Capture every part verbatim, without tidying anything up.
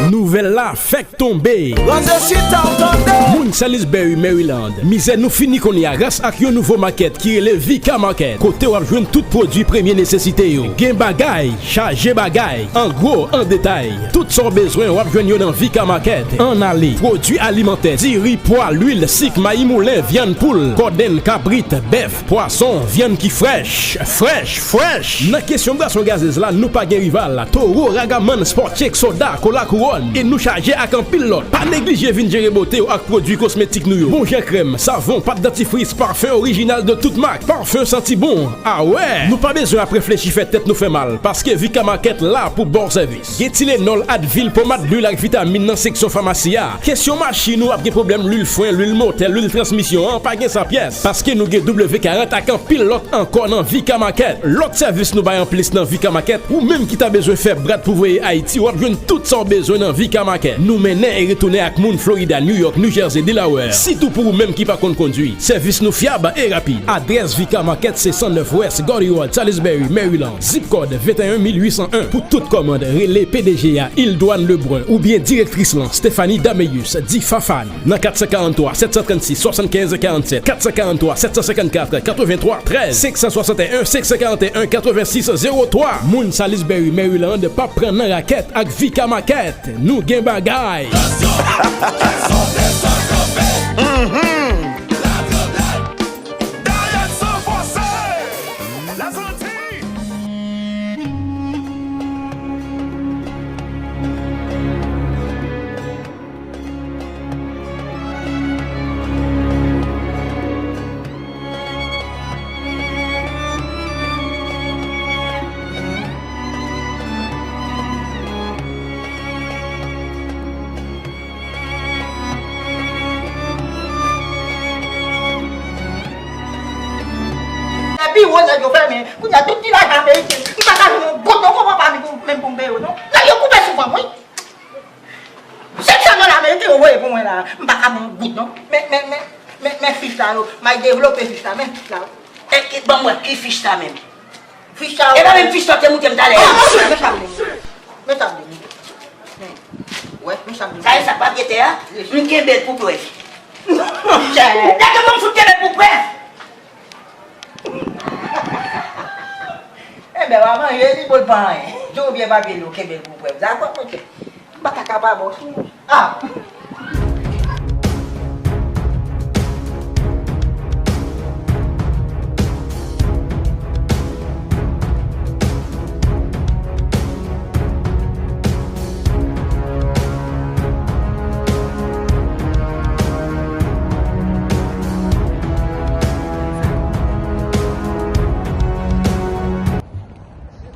Nouvèl la fèk tonbe. Ranse chita w tande. Moun Salisbury, Maryland, mizè nou fini kounye a gras ak yon nouvo makèt ki rele Vika Market, kote w ap jwenn tout pwodui premye nesesite yo. Gen bagay, chaje bagay, an gwo, an detay. Tout sa w bezwen, w ap jwenn yo nan Vika Market. Ann ale, pwodui alimantè, diri, pwa, lwil, sik, mayi moulen, vyann poul, kòdenn, kabrit, bèf, pwason, vyann ki frèch, frèch, frèch. Nan kesyon bwason gazez la, nou pa gen rival. Toro, Ragaman, Sport Shake, soda, kola kouwòn, e nou chaje ak anpil lòt. Pa neglije vin jere bote w ak pwodui kosmetik nou yo. Bon jan krèm, savon, pat dantifris, pafen orijinal de tout mak, pafen santi bon. Awè! Nou pa bezwen ap reflechi fè tèt nou fè mal, paske Vika Market la pou ba w sèvis. Gen Tylenol, Advil, pomad, lwil ak vitamin nan seksyon famasi a. Kesyon machin ou ap gen pwoblèm lwil fren, lwil motè, lwil transmisyon an, pa gen sa pyès. Paske nou gen W karant ak anpil lòt ankò nan Vika Market. Lòt sèvis nou bay anplis nan Vika Market, ou menm ki ta bezwen fè brad pou voye Ayiti, w ap jwenn tout sa w bezwen nan Vika Market. Nou mennen e retounen ak moun Florida, New York, New Jersey, Delaware. Sitou pou ou menm ki pa konn kondwi. Sèvis nou fyab e rapid. Adrès Vika Market se san nèf West Gardy Road, Salisbury, Maryland. Zip kòd venteyen mil uitsan en. Pou tout kòmand, rele P D G a, Ildoine Lebrun, oubyen direktris lan, Stephanie Dameus, di Fafane, nan kat san karanntwa, sèt san trannsis, swasannkenz karannsèt, kat san karanntwa, sèt san senkann kat, katreventwa trèz, senk san swasanteyen, senk san karanteyen, katrevensis zewo twa. Moun Salisbury, Maryland, pa pran nan rakèt ak Vika Market. Nou gen bagay. Epi wo nèg yo fèmen. Kounye a tout ti lajan ameriken, m pa ka jwenn yon goud non, konprann pa menm pou, menm pou m peye yo non. Nèg yo koupe sou fanm wi. Senk san dola ameriken yo voye pou mwen la, m pa ka pran yon goud non. Men, men, men, men, men fich la yo, m al devlope fich la, men fich la. E, e, ban m wè, ki fich sa menm? Fich sa yo. E pa menm fich sa w te montre m talè a? Ah, monchè, men sa m di nou. Men sa m di nou. Men, wè, men sa m di nou. Sa e sa k papye tè a? Yes. M kenbe l pou prèv. Monchè. Gade kòman m fout kenbe l pou prèv. Enben, w a manje li pou l pa anyen. Di w byen papye l ou kenbe l pou prèv. Dakò, monchè. M pa ta ka pa ba w sou. Ah!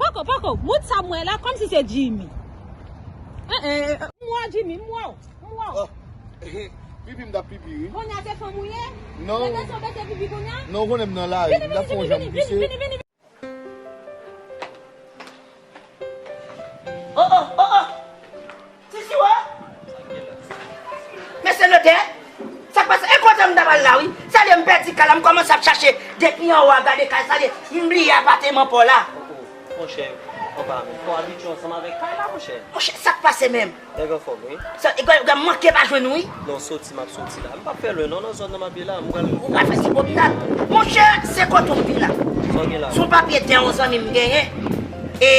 Poko, poko, moun sa m wè la, kòmsi se Jimmy. Eh, eh, eh, m wè w, Jimmy, m wè w, m wè w. Oh, pipi m t ap pipi, wi. Kounye a se fanm ou ye? Non. Lè gason bese pipi kounye a? Non, ou konnen m nan lari, m t ap fè yon jan m pise. Vini, vini, vini, vini, vini, vini. Oh, oh, oh, oh. Sisiwo! Mesye notè, sa k pase? E kote m ta pral la, wi. Sa vle m pèdi kay la, m kòmanse ap chache depi anwo a, gade kay, sa vle m bliye apateman pa w la. Oh, oh, monchè, anba men. Fò w abitye ansanm avèk kay la, monchè. Monchè, sa k pase menm? Nèg anfòm, wi. Sa, e gade, gade, m manke pa jwenn ou, wi. Non, soti, m ap soti la. M p ap fè lwen, non, nan zòn nan m ap ye la. M pral... Ou pral fè ti pwomenad. Monchè, se kote w vin la. Sa w gen la? Se yon papye tè yon zanmi m genyen. E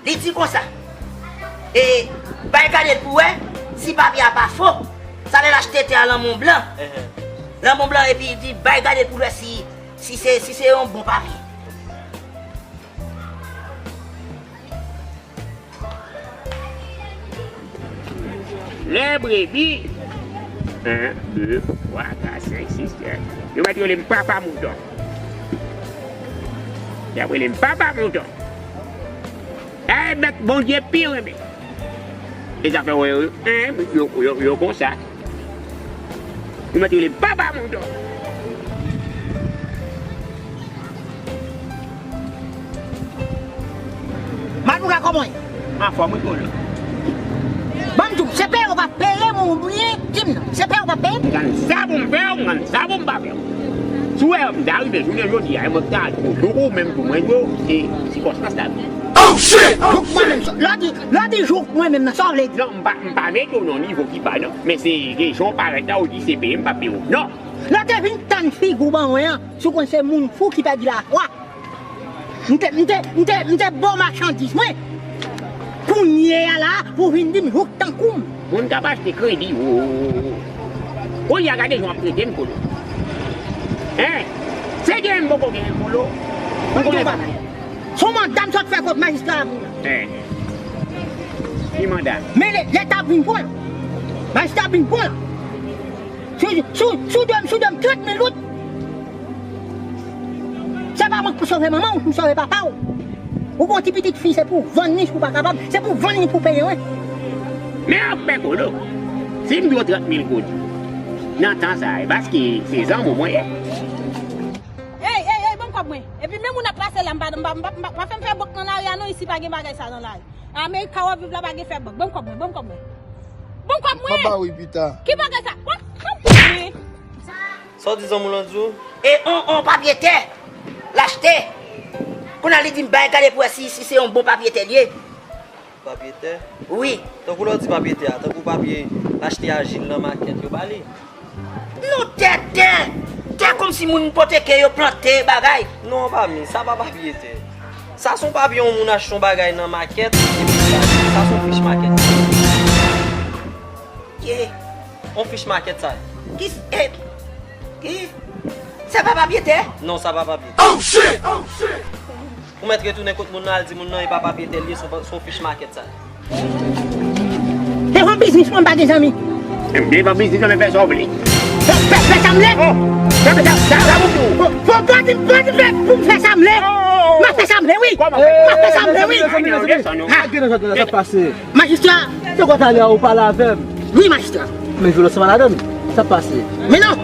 li di konsa. E bay gade l pou wè si papye a pa fo. Sa lè l achte tè a lan Mont Blanc. Enhen. Lan Mont Blanc, epi li di, bay gade l pou l wè si, si se, si se yon bon papye. Lè brebi. En, de, twa, kat, senk, sis, sèt. Yo mèt rele m papa mouton. Y ap rele m papa mouton. E bèt Bondye pi renmen. E sa fè w wè yo, en, yo, yo, yo konsa. Yo mèt rele m papa mouton. Malpougra, kòman w ye? Anfòm, wi, konnen. Ban m di w, se peye w p ap peye m oubyen di m non. Se peye w p ap peye m? M konn sa pou m fè w, m konn sa pou m pa fè w. Si w wè m ta rive jounen jodi a, e mwen ki ta al kote w menm tou, mwen di w, e si Pòch nan sa vre. Oh shit! Jouk mwen menm, lè w di, lè w di jouk mwen menm nan, sa w vle di? Non, m pa, m pa mete w nan nivo ki pa non. Men se ke jan w parèt la, ou di se peye m pa peye w. Non! Lè w te vin tann figi w ban mwen an, si w konn se moun fou ki pèdi lafwa. M te, m te, m te, m te ba w machandiz mwen. Kounye a la, pou w vin di m jouk tankou m. Moun k ap achte kredi, o. Kounye a gade jan w ap trete m, Kolo. Hein? Se gen m poko gen Kolo. M konnen pa. Se yon manda m sot fè kont majistra a pou ou. Hein? Ki manda? Men lè, lè t ap vin pran. Majistra ap vin pran. Sou, sou, sou do m, sou do m, trant mil goud. Se pa mwen k pou sove manman w, pou sove papa w. Ou gon ti pitit fi, se pou vann li si w pa kapab, se pou vann li pou peye, wi. Men anfen, Kolo, si m dwe w trant mil goud nan tan sa a, e paske se zanmi w mwen ye. Ey, ey, ey, ban m kòb mwen. Epi menm moun ap pase la, m pa, m pa, m pa, m pa, pa fè m fè bank nan lari a non, isi pa gen bagay sa nan lari. Amerika w ap viv la pa gen fè bank. Ban m kòb mwen, ban m kòb mwen. Ban m kòb mwen. M ap ba ou pita. Ki bagay sa? Ban m kòb mwen. Sa w di zanmi w lan di w? E on, on papye tè l achte. Kounye a li di m bay gade pou wè si, si se yon bon papye tè l ye. Papye tè? Wi. Tankou lè w di papye tè a, tankou papye l achte ajil nan makèt yo ba li. Non, tè, tè. Tè kòmsi moun ipoteke yo plante bagay. Non, pa mi, sa pa papye tè. Sa se yon papye yon moun achte yon bagay nan makèt, epi sa, sa se yon fich makèt. Ye. Yon fich makèt sa. Ki, e, ki, sa pa papye tè? Non, sa pa papye tè. Oh shit! Oh shit! Ou mèt retounen kot moun nan, al di moun nan e pa papye tè l ye, se yon, se yon fich makèt sa. Se yon biznis, mwen pa gen zanmi. M te fè biznis, mwen fè sa w vle. Fè, fè, fè sa m vle. Oh, sa, sa, sa, sa pou di w. Fò, fò, fò di, fò di fè, pou m fè sa m vle. Oh, oh, oh. M ap fè sa m vle, wi. Kòman? M ap fè sa m vle, wi. Mezanmi, mezanmi, mezanmi, mezanmi, sa k pase? Majistra. Se kwa talè a ou pale avè m? Wi, majistra. Men vyolans pa ladan l. Sa k pase? Men non.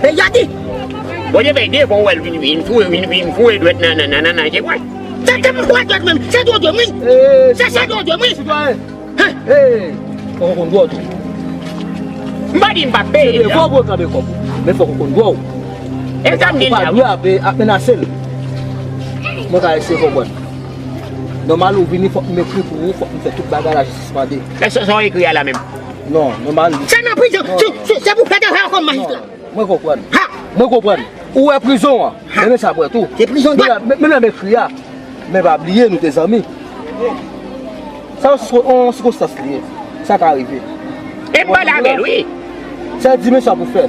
E Yadi. Bondye bay devan w wè l vin, vin foure, vin, vin foure dwèt nan, nan, nan, nan, nan je mwen. Se te m foure dwèt mwen. Se dwèt mwen. Eh, se, se dwèt mwen. Sitwayen. Hein? Hey, fòk ou konn dwa w tou. M pa di m p ap peye l. Se devan w pou w kanpe kòb ou. Men fòk ou konn dwa w. E sa m di l la, wi. Ou pa dwe ap, ap menase l. Mwen ka eseye konprann. Nòmal ou vini, fòk m ekri pou ou, fòk m fè tout bagay lajistis mande. Men sa, sa w ekri a la menm? Non, nòmal. Se nan prizon, se, se, se pou fè travay kòm majistra. Mwen konprann. Ha! Mwen konprann. Ou wè prizon an. Ha! Men men sa pou wè tou. Se prizon dat. Men, men, men, men ekri a. Men pa bliye nou te zanmi. Sa yon siko-, yon sikonstans li ye. Sa ka rive. E pale avè l, wi. Sa di men sa pou fè.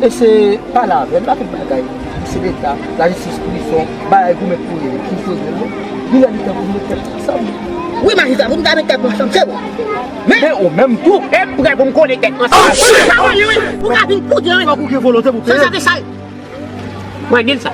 Eseye pale avè l, pa tout bagay. Se leta, lajistis, prizon, bagay goumen pou li, pou fè l. Li lè li tan pou nou met tèt ansanm. Wi, majistra, pou nou ta met tèt nou ansanm, se bon. Men, men ou menm tou. E m prè pou m kole tèt mwen ansanm. Ou ka vin poud, wi. Fòk ou gen volonte pou peye. Sa, sa fè sa. Mwen di l sa.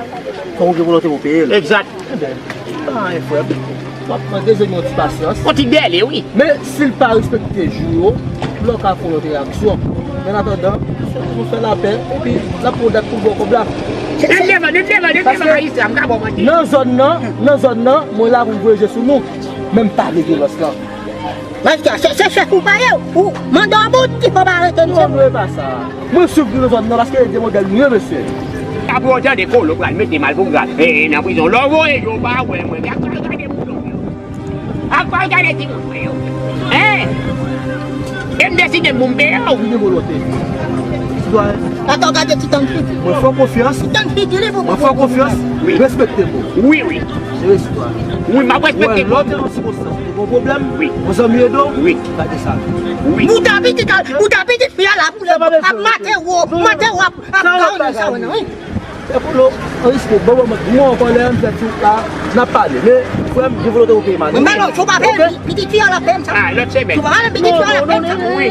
Fòk ou gen volonte pou peye l. Egzat. Ebyen, pa anyen, frè m. W ap mande zanmi yon ti pasyans. Yon ti dèle, wi. Men, si l pa respekte jou yo, lè w ka fè yon lòt reyaksyon. Men, an atandan, nou fè lapè, epi n ap pran dat pou l ba w kòb la. Li devan, li devan, li devan, majistra, m ka ba w mande. Nan zòn nan, nan zòn nan, mwen la pou m voye je sou nou. Men m pa vle vyolans lan. Majistra, se, se chèf ou pa ye, ou mande yon bout ki fò pa arete nou. Non, non, e pa sa. Mwen swiv nou nan zòn nan paske e demwazèl nou ye, mesye. Apre w tande Kolo pral mete m al pou gra, e, nan prizon. Lè w voye yo pa wè mwen. Ak pa gade moun yo. Ak pa gade timoun mwen yo. Hein? E m deside m pou m peye w. Vini volonte. Sitwayen. Atò gade ti tann figi. Mwen fè w konfyans. Ti tann figi li pou. Mwen fè w konfyans. Wi. Respekte m. Wi, wi. Sere sitwayen. Wi, m ap respekte. Wè, lè w te nan sikonstans, ou te gen yon pwoblèm, wi, yon zanmi ede w, wi, gade sa. Wi. Bouda pitit, bouda pitit fi a la pou l ap mate w, mate w ap, ap gade sa, wi. E Kolo, an respè, bon, bon, bon, mwen ankò lè m fè ti wout la, n ap pale. Men, frè m, gen volonte pou peye m. Mwen ba l, fò pa peye m, pitit fi a la peye m sa. Ah, lòt semèn. Fò pa peye m, pitit fi a la peye m sa. Wi.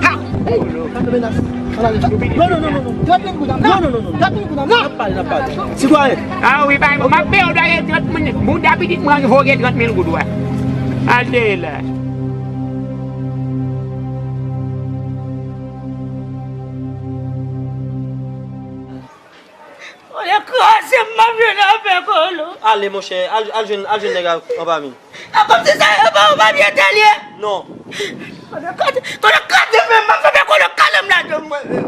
Ha! Hey! Sa te menas. Non, non, non, non, non. Trant mil goud, non. Non, non, non, non. Trant mil goud, non. N ap pale, n ap pale. Sitwayen. Ah wi, bay mwen, m ap peye w dayè trant mil. Bouda pitit mwen voye trant mil goud, wè. Al dèyè la. Kòlè kraze m, m ap jwenn avè Kolo. Ale, monchè, al, al jwenn, al jwenn nèg la anba mi. A kòmsi sa yo ba w papye tè l ye? Non. Kòlè kraze, kòlè kraze menm, m ap fè Kolo kale m ladan mwen menm.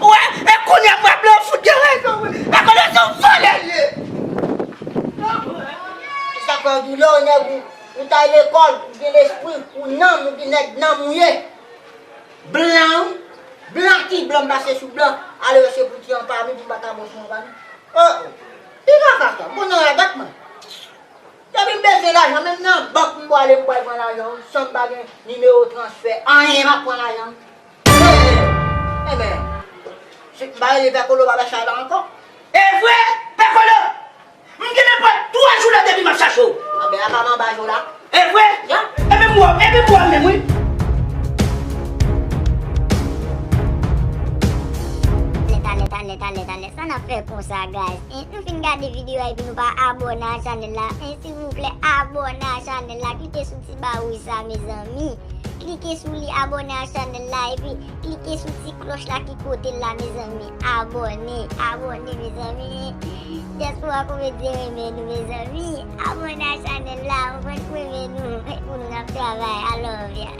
Wè, e kounye a m wè blan fout gen rezon, wi. E Kolo se yon vòlè l ye. Kòdilè, nèg ou, ou t al lekòl, ou gen lespri, ou nanm, ou gen nèg nanm ou ye. Blan, wi. Blan ki blan, m pase sou blan. Alò, se pou ti an pa mi, pou m pa ta bò sou an pa mi. Oh, oh. Piga kaka, bon nan radòt mwen. Depi m bezwen lajan, menm nan bank m pwale, m pral pran lajan, wi. San m pa gen nimewo transfè, anyen, m ap pran lajan, wi. Hey, hey, hey. Enben, si m pa rele Pè Kolo, pa bay sa la ankò. E vre, Pè Kolo! M gen nenpòt twa jou la depi m ap chache w. Anben, apa m anba je w la? E vre? Ya. Epi m wè, epi m wè menm, wi. Talè, talè, talè, talè, talè. Sa n ap fè konsa, guys? En, nou fin gade videyo a epi nou pa abòne a chanèl la. En, silvouplè, abòne a chanèl la. Klike sou ti ba wouj sa, mezanmi. Klike sou li, abòne a chanèl la, epi klike sou ti klòch la ki kote l la, mezanmi. Abòne, abòne, mezanmi. Dyaspora Komedyen renmen nou, mezanmi. Abòne a chanèl la, ou konprann, pou renmen nou, pou nou n ap travay. I love ya.